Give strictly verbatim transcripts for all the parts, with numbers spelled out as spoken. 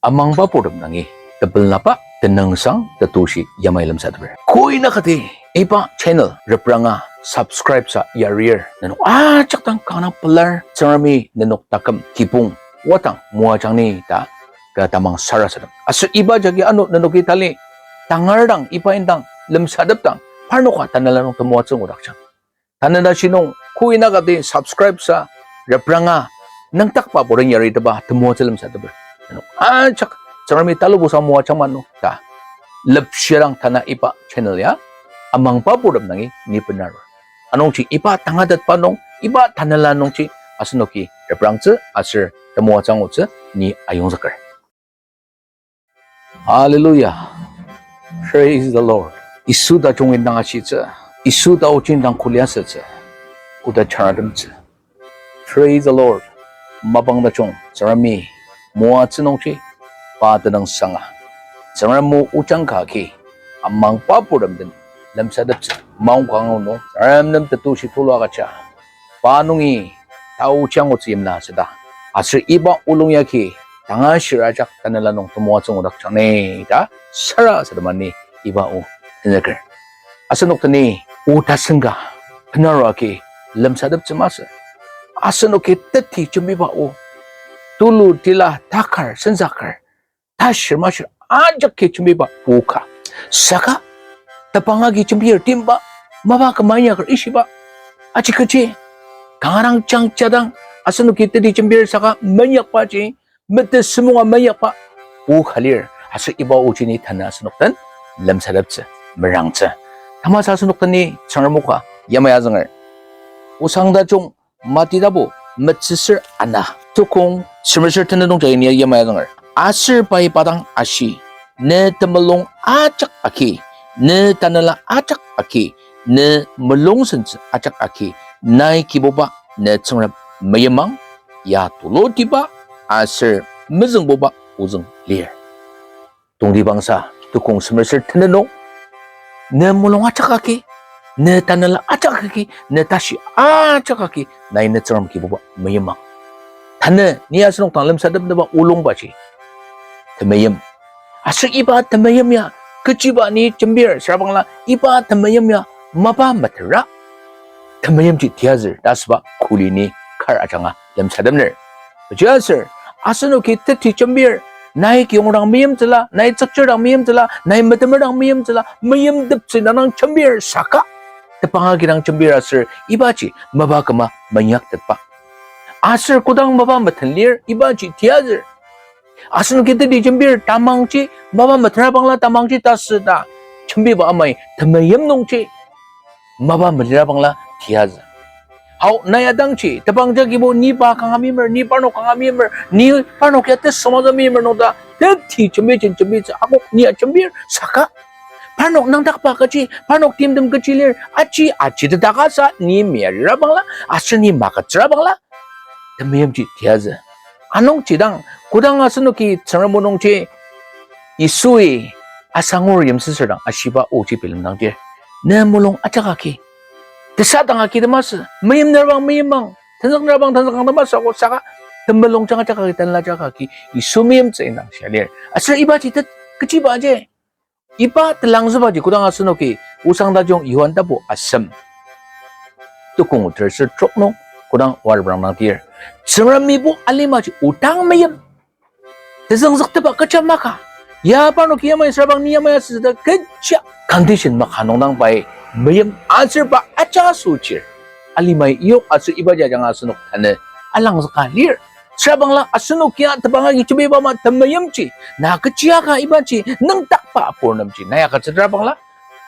Amangba purtem dangi tepelaba tenüngsang tetushi yamai lemsateper. Koi na kati iba channel repranga subscribe sa yarir nenok ajak dang kanga pelar Tsüngremi nenok taküm kibong wadang moajang ni ta ka tamang sarasadem. Aser iba jagi ano nenoki tali tangar dang iba indang lemsatepdang parnoka tanela nung temoatsü ngudakjang. Tanü tashi nung koi na kati subscribe sa repranga nüngdakba purtem yaritepa temoatsü lemsateper. Ano ajak Tsüngremi talubusa moajang mano ta lepshirang tanü iba channel ya amangba purtem dangi ni benarur. Anungji iba tangatetba nung, iba tanela nungji asenoki reprangtsü aser temoatsü angutsü ni ayongzüker. Hallelujah. Praise the Lord. Yisu tajung indang ashitsü. Yisu taoji indang kuliasütsü. Koda charatemtsü. Praise the Lord. Mapang tajung Tsüngremi moatsü nungji pa tenüngsanga Tsüngrem o ojang ka agi amangba purtem den lemsateptsü maongka angu nung Tsüngrem nem tetushi tulu agüja pa nungi taoji angutsü yimla süda. Aser iba olung yagi tanga shir ajak tanela nung temoatsü ngudakjang ni ta sarasademani iba o tenzüker. Asenok deni o tasen ka benaru agi lemsateptsü masü. Asenoki teti jembiba o, tulu tila takar sensaker, tashir mashir ajaki jembiba o ka. Saka tebang agi jembir timba, mapa küma inyaker ishiba. Aji kechi, kanga dang jangjadang asenoki teti jembir saka meinyakbaji, mete semonga meinyakba o ka lir. Aser iba oji ni tanü asenok den lemsateptsü, merangtsü. Tamasa asenok deni Tsüngrem o ka yamai azünger. Osang tajung Mati tapu metsüsür ana, tukong semerser tenet nung jagi ni yamai azünger. Aser pai pa dang ashi, ne temulung ajak agi, ne tanela ajak agi, ne mulung sentsü ajak agi, nai Kibuba ne Tsüngrem meyimang, ya tulutiba aser mezüngbuba ozüng lir. Tongtibangsa tukong semerser tenet nung, ne mulung ajak agi, ne tanela ajak agi, ne tashi ajak agi, nai ne Tsüngrem Kibuba meyimang. Tanü ni asenok dang lemsatepnüba olungbaji temeim. Aser iba temeim ya kechiba ni jembir süra bangla iba temeim ya mapa metera temeimji tiyazür ta asüba kuli ni kar ajanga lemsatepner. Kechiaser asenoki teti jembir, nai kiyongrang meimtsüla, nai tsükcherdang meimtsüla, nai metemerang meimtsüla, meimteptsü nang jembir saka tebang agi dang jembir aser ibaji mapa küma meinyaktetba. Aser kodang mapa meten lir ibaji tiyazür. Asenoki teti jembir tamangji mapa metera bangla tamangji tasü ta jembiba amai temeim nungji mapa melira bangla tiyazü. Hao, nai adangji tebang jagibo ni pa kanga meimer, ni parnok kanga meimer, ni parnok ya tesüngmazü meimer nung ta teti jembi jen jembitsü akok ni ya jembir saka parnok nüngdakba kechi, parnok timtem kechi lir, aji ajiteta kasa ni meyarira bangla aser ni magütsüra bangla temeimji tiyazü. Anungji dang kodang asenoki Tsüngrem o nungji Yisui asangur yimsüsür dang ashiba oji bilemdangdir, ne mulung ajak agi, tesadang agi temasü, meimner bang meimang, tenzükner bang tenzükang temasü ko saka temulungjang ajak agi, tanela ajak agi Yisu meimtsü indang shia lir. Aser ibaji tet kechibaji, iba telangzübaji kodang asenoki Osang Tajung Johan tapu asem tukong tersür trok nung kodang oa reprangdangdir, Tsüngremibo alimaji odang meim, tezüngzüktepba kecha maka, ya parnoki yamai süra bang ni yamai asütsü ta kecha condition maka nung dang pai meim aser pa ajaso chir alimai yok aser ibaji ajanga asenok tanü alangzüka lir. Süra bangla asenok ya tebang agi jembiba ama temeimji, na kechi aka ibaji nüngdakba purnemji nai agütsüra bangla,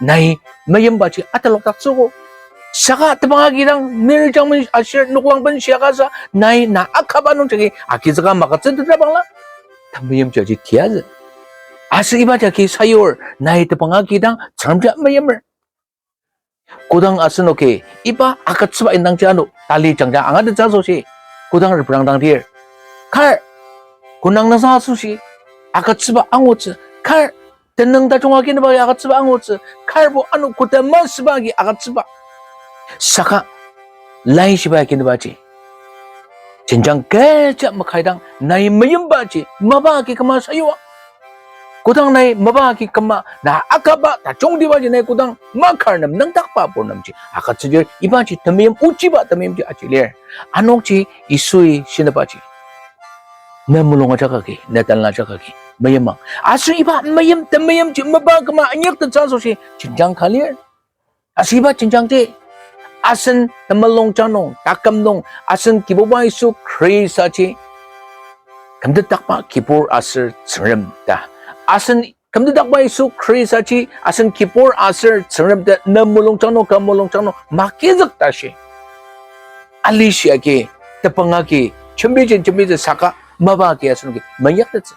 nai meimbaji atalokdaktsüogo. Saka tebang agi dang merijang men aser noklang benshi akasa nai na akaba nungjagi agizüka magütsütetra bangla, temeimji aji tiyazü. Aser iba jagi sayur, nai tebang agi dang Tsüngremji meimer. Kodang asenoki iba agütsüba indangji ano tali jangja angatettsü asoshi, kodang reprangdangdir, kar, konang nasa asoshi agütsüba angutsü, kar, tenüng tajung akineba ya agütsüba angutsü, karbo ano koda masüba agi agütsüba. Saka laishiba akinebaji jenjang kecha makaidang Nai meyimbaji mapa agi küma sayua. Kodang nai mapa agi küma na akaba tajungtibaji nai kodang makar nem nüngdakba pur nemji agütsüdir ibaji temeim ochiba temeimji aji lir. Anungji Yisui shinabaji, ne mulung ajak agi, ne tanela ajak agi meyimang. Aser iba meyim temeimji mapa küma inyaktettsü asoshi jenjang ka lir. Aser iba jenjangji asen temulungjang nung, taküm nung, asen Kibuba Yisu Khristaji kümtetdakba kibur aser Tsüngrem ta. Asen kümtetdakba Yisu Khristaji asen kibur aser Tsüngrem ta ne mulungjang nung, kü mulungjang nung magizük tashi, alishi agi, tepang agi jembijen jembitsü saka mapa agi asenoki meinyaktettsü.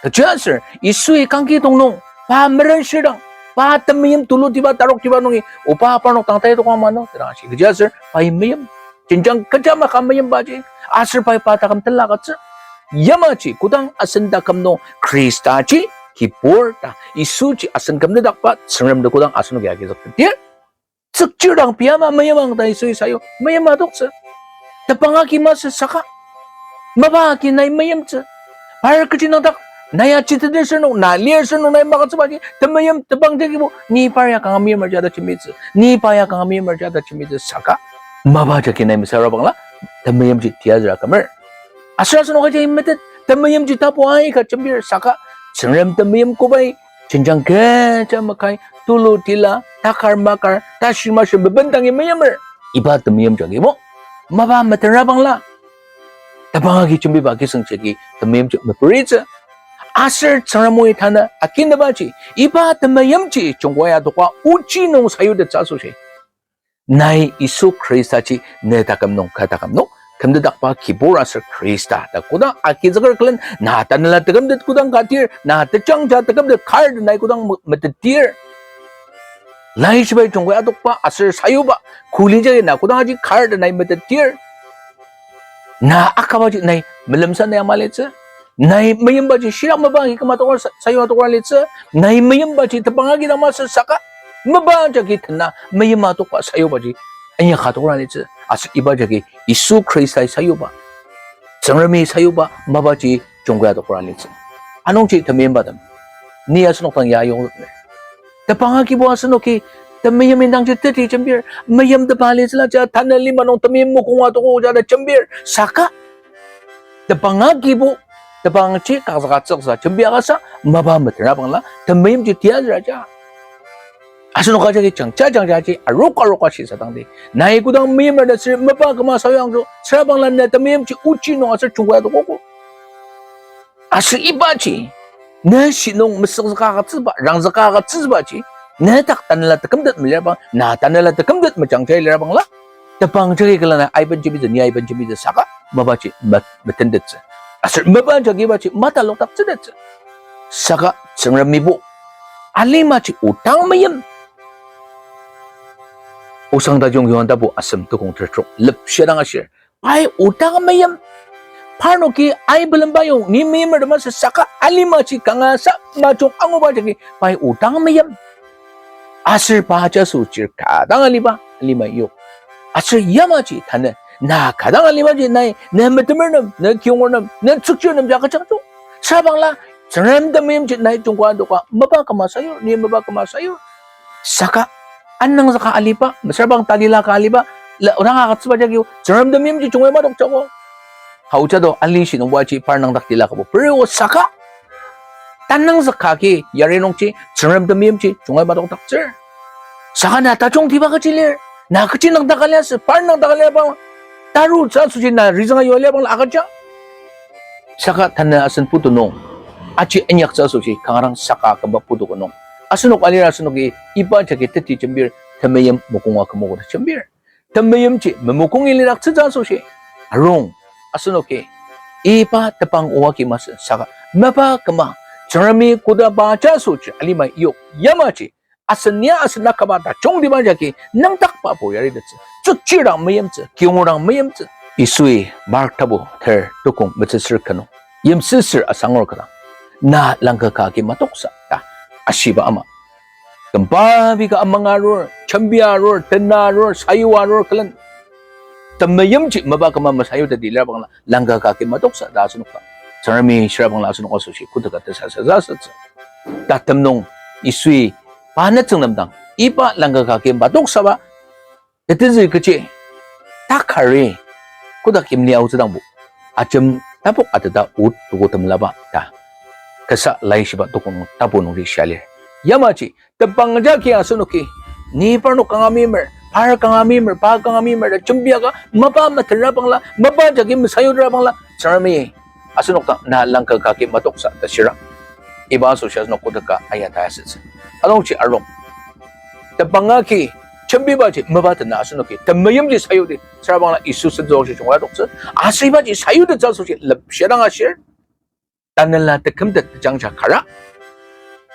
Kechiaser Yisui kangkidong nung pa merenshidang, pa temeim tulutiba taroktiba nungi oba parnok dang tai tokang mano, terang ashi. Kechiaser pai meim, jenjang kecha maka meimbaji, aser pai pa taküm tela agütsür. Yamaji kodang asen taküm nung Khristaji kibur ta, Yisuji asen kümtetdakba Tsüngrem ta kodang asenoki agizüktetir, tsükchir dang pia ama meimang ta Yisui sayu, meima toktsü. Tepang agi masü saka mapa agi nai meimtsü. Par kechi nangdak, nai achiteter sür nung, na lir sür nung nai magütsübaji temeim tepang jagibo, ni par ya kanga meimer ja ta jembitsü, ni pa ya kanga meimer ja ta jembitsü saka mapa jagi nai mesüra bangla temeimji tiyazüra kümer. Aser asenokaji metet temeimji tapu aika jembir saka Tsüngrem temeim kobai jenjang kecha makai, tulutila, takar makar, tashi mashi bebendangi meimer. Iba temeim jagibo mapa metenra bangla tepang agi jembiba kisüng jagi temeimji meperitsü. Aser Tsüngrem oi tanü akinebaji, iba temeimji jungkoya adoka ochi nung sayutettsü asoshi, nai Yisu Khristaji ne taküm nung, kü taküm nung kümtetdakba kibur aser Khrista ta kodang agizüker külen, na tanela tekümtet kodang katir, na tejangja tekümtet kar ta nai kodang me-, metetdir, laishibai jungkoya adokba aser sayuba kuli jagi na kodang aji kar ta nai metetdir, na akabaji nai melemsa nai ama litsü. Nai meimbaji shirak mapa agi küma tokra sa-, sayu atokra litsü. Nai meimbaji tepang agi dang masü saka mapa jagi tena meima tokba sayubaji inyaka tokra litsü. Aser iba jagi Yisu Khristai sayuba, Tsüngremi sayuba mapaji jungkoya tokra litsü. Anungji temeimbatem, ni asenok dang ya yongzükner. Tepang agibo asenoki temeim indangji teti jembir, meimtepa litsüla ja tanü lima nung temeim mokonga toko ja ta jembir saka tepang agibo, tepangji kazüka tsüksa jembi akasa mapa metenra bangla temeimji tiyazüra ja. Asenok ajaki jangja jangjaji arok aroka shisadangdi, nai kodang meimer ta sür mapa küma sayuangjo, süra bangla na temeimji ochi nung aser jungkoya adokogo. Aser ibaji, ne shinung mesükzüka agütsüba, rangzüka agütsübaji, ne dak tanela tekümtet melira bang, na tanela tekümtet mejangja lira bangla, tepang jagi külana aiben jembitsü, ni aiben jembitsü saka mapaji me-, metentettsü. Aser mapa jagibaji matalokdaktsütettsü. Saka Tsüngremibo alimaji odang meim. Osang tajung Johan tapu asem tukong tertrok lepshidang ashir, pai odang meim. Parnoki ai bilemba yong ni meimer ta masü saka alimaji kanga sa majung anguba jagi pai odang meim. Aser pa jaso chir kadang aliba, alima yok. Aser yamaji tanü, na kadang alibaji nai, ne metemer nem, ne kiyonger nem, ne tsükchir nem ja kajangjo. Süra bangla, Tsüngrem temeimji nai jungkoa adoka mapa küma sayur, ni mapa küma sayur. Saka, anangzüka aliba, mesüra bang talila ka aliba, la, odang agütsüba jagi, Tsüngrem temeimji jungkoa madokjako. Haoja do ali shi nungbo aji par nangdak tila kabo perio saka, tanangzüka agi yari nungji Tsüngrem temeimji jungkoa madokdaktsür. Saka na tajungtiba kechi lir, na kechi nangdak aliasü, par nangdak aliabang, tarutsü asoshi na rizanga yua aliabangla agüja. Saka tanü asen putu nung, aji inyaktsü asoshi kanga dang saka kümba putu ka nung, asenok alira asenoki iba jagi teti jembir, temeim mokonga kümogo ta jembir. Temeimji memokongi lidaktsütsü asoshi, arung, asenoki iba tepang oa ki masü saka mapa küma, Tsüngremi kodaba aja asoshi alima yok yamaji, asen ya asen akaba tajungtiba jagi nangdakba pur yaritettsü. Tsükchir dang meimtsü, kiyonger dang meimtsü. Yisui Mark tapu ter tukong metsüsür ka nung, yimsüsür asangur ka dang, na langka ka agi matoksa ta ashiba ama, kümbabi ka amang arur, jembi arur, tena arur, sayu arur külen, temeimji mapa küma masayuteti lirabangla langka ka agi matoksa ta asenok dang Tsüngremi shirabangla asenok asoshi kotoka tesasasa asütsü. Tatem nung Yisui pa nütsüng nem dang iba langka kagi matoksaba tetezü kechi takari kotak yimli aotsü dangbo ajem tapok ateta o tuko temlaba ta Kasa Laishiba tukong tapu nungji shia lir. Yamaji tepang jagi asenoki ni parnok kanga meimer, par kanga meimer, pa kanga meimer ta jembiaka mapa metenra bangla, mapa jagi mesayutra bangla, Tsüngremi asenok dang na langka kagi matoksa ta shira. Iba asoshi asenok kotoka ayata asütsü. Anungji arung tepang agi jembibaji mapa tena asenoki temeimji sayudi. Shirabangla Yisu senzüangshi junga adoktsü. Aser ibaji sayutettsü asoshi lepshidang ashir. Tanela tekümtet tejangja kara.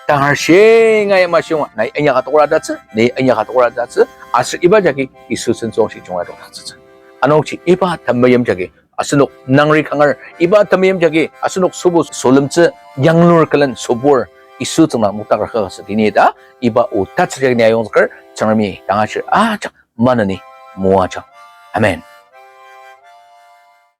Tangar shinga yamashi nung nai inyaka tokra tatsü, ni inyaka tokra tatsü, aser iba jagi Yisu senzüangshi junga adoktsütsü. Anungji iba temeim jagi asenok nangri kangar, iba temeim jagi asenok sübu sülemtsü, yanglur külen sübur Yisu tsüngda noktakar kaka südi ni ta, iba o tatsü jagi ni ayongzüker, Tsüngremi tangashir ajak maneni moajang. Amen.